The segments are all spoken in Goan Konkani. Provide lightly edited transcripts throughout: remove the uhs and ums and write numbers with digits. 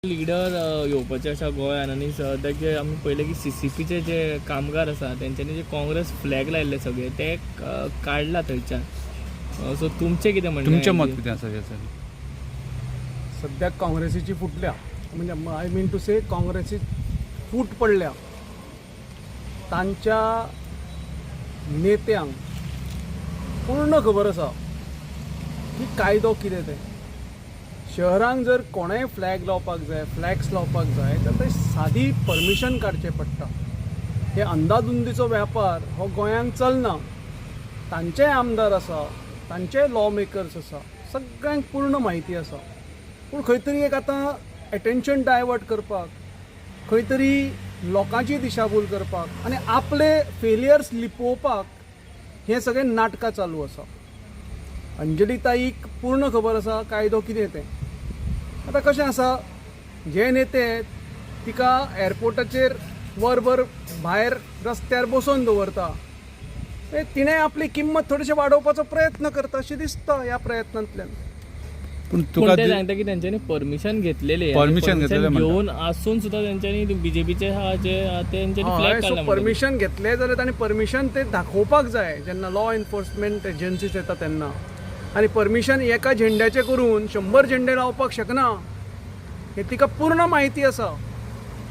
लिडर येवपाचे आसा गोंयान आनी सद्याक जे आमी पळयलें की सीसीपीचे जे कामगार आसा तेंच्यांनी जे काँग्रेस फ्लॅग लायल्ले सगळे ते काडला थंयच्यान. सो तुमचें कितें म्हणणें? तुमचें मत कितें आसा ह्या? सद्याक काँग्रेसीची फुटल्या, म्हणजे I mean to से काँग्रेसी फूट पडल्या. तांच्या नेत्यांक पूर्ण खबर आसा की कायदो कितें तें. शहरांक जर कोणेय फ्लॅग लावपाक जाय, फ्लॅक्स लावपाक जाय तर ते सादी परमिशन काडचें पडटा. हे अंदाधुंदीचो व्यापार हो गोंयांत चलना. तांचेय आमदार आसा, तांचेय लॉ मेकर्स आसा, सगळ्यांक पूर्ण म्हायती आसा. पूण खंय तरी एक आतां एटेन्शन डायवर्ट करपाक, खंय तरी लोकांची दिशाभूल करपाक आनी आपले फेलियर्स लिपोवपाक हें सगळें नाटकां चालू आसा. अंजली ताईक पूर्ण खबर आसा कायदो कितें तें. आतां कशें आसा, जे नेते तिका एअरपोर्टाचेर वरभर भायर रस्त्यार बसोवन दवरता, तिणें आपली किंमत थोडीशी वाडोवपाचो प्रयत्न करता अशें दिसता ह्या प्रयत्नांतल्यान. पूण पूण तुका ते सांगता की तेंच्यांनी परमिशन घेतलेली, Permission घेतलेलें म्हणटा. घेवन आसून सुद्दां तेंच्यांनी बीजेपीचे जे तेंच्यांनी फ्लॅग हय, सो काडला. परमिशन घेतलें जाल्यार तांणी परमिशन ते दाखोवपाक जाय जेन्ना लॉ एनफोर्समेंट एजन्सीज येता तेन्ना. आनी परमिशन एका झेंड्याचें करून 100 झेंडे लावपाक शकना हें तिका पूर्ण म्हायती आसा.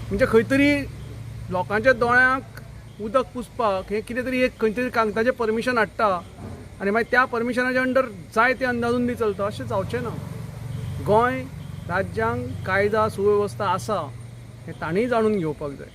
म्हणजे खंय तरी लोकांच्या दोळ्यांक उदक पुसपाक हें कितें तरी एक खंय तरी कागदाचें परमिशन हाडटा आनी मागीर त्या परमिशनाच्या अंडर जाय ते अंदाधुंदी चलता, अशें जावचें ना. गोंय राज्यांक कायदा सुवेवस्था आसा हें तांणी जाणून घेवपाक जाय.